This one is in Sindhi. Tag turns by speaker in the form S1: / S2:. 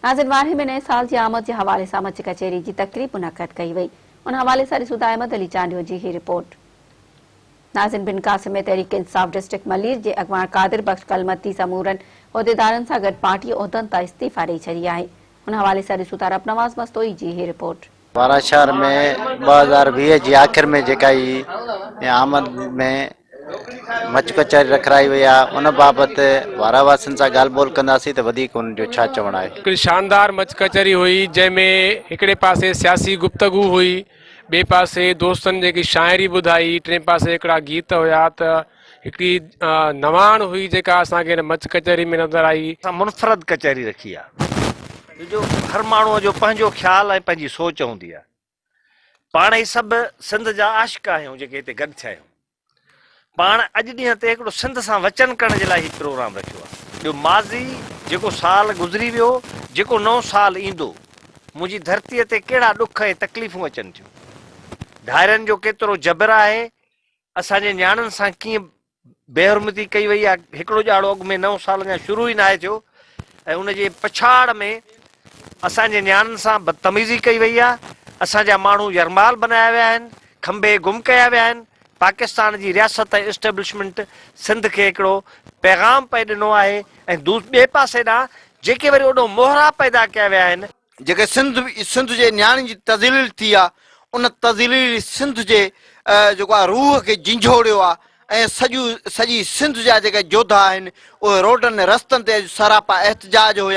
S1: ناظرين وارهه ۾ نئين سال جي آمد جي حوالي سان مچ ڪچهري جي تقريب منعقد ڪئي وئي ان حوالي سان ڏسون ٿا احمد علي چانڊيو جي هي رپورٽ. ناظرين بن قاسم ۾ تحريڪ انصاف ڊسٽرڪٽ ملير جي اڳواڻ قادر بخش ڪلمتي سمورن عهديدارن سان گڏ پارٽي عهدن تان استعيفا ڏئي ڇڏي آهي ان حوالي سان ڏسون ٿا ربنواز مستوئي جي هي رپورٽ.
S2: وارهه شهر ۾ 2020 جي آخر ۾ جيڪا هي آمد ۾ مچ ڪچهري رکرائي وئي آهي ان بابت وارهه واسين سان ڳالهه ٻولهه ڪنداسين ته وڌيڪ انهن جو ڇا چوڻ آهي.
S3: هڪڙي شاندار مچ ڪچهري هئي جنهن ۾ هڪڙي پاسي سياسي گفتگو هئي ٻئي پاسي دوستن جيڪي شاعري ٻڌائي ٽئين پاسي هڪڙا گيت هيا ته هڪڙي نواڻ هئي جيڪا اسان کي هن مچ ڪچهري ۾ نظر آئي.
S4: اسان منفرد ڪچهري رکي آهي ڇو جو هر ماڻهوء جو پنهنجو خيال ۽ پنهنجي سوچ هوندي آهي. پاڻ هي سڀ سنڌ جا عاشق آهيون جيڪي هتي گڏ ٿيا آهيون. پاڻ اڄ ڏينهن تي هڪڙو سنڌ سان وچن ڪرڻ جي لاء هي پروگرام رکيو آهي. ٻيو ماضي جيڪو سال گذري ويو، جيڪو نئون سال ايندو، منهنجي ڌرتيء تي ڪهڙا ڏک ۽ تڪليفون اچن ٿيون. ڌارين جو ڪيترو جبر آهي، اسان جي نياڻين سان ڪيئن بي حرمتي ڪئي وئي آهي، هڪڙو ڄاڙو اڳ ۾ نئون سال اڃا شروع ئي ناهي ٿيو ۽ ان جي پڇاڙ ۾ اسان جي نياڻين سان بدتميزي ڪئي وئي آهي، اسان جا ماڻهو يرغمال بنايا ويا آهن، کنڀي گم ڪيا ويا آهن، پاڪستان جي رياست ۽ اسٽيبلشمينٽ سنڌ کي هڪڙو پيغام پئي ڏنو آهي ۽ ٻئي پاسي ڏانهن جيڪي وري اوڏو مهرا پيدا ڪيا ويا آهن.
S5: جيڪي سنڌ سنڌ جي نياڻين جي تذليل ٿي آ ان تذليل سنڌ جي جيڪو آ روح کي جنجهوڙيو آ ۽ سڄو سڄي سنڌ جا جيڪي جوڌا آهن اهي روڊن رستن تي اڄ سراپا احتجاج هيا.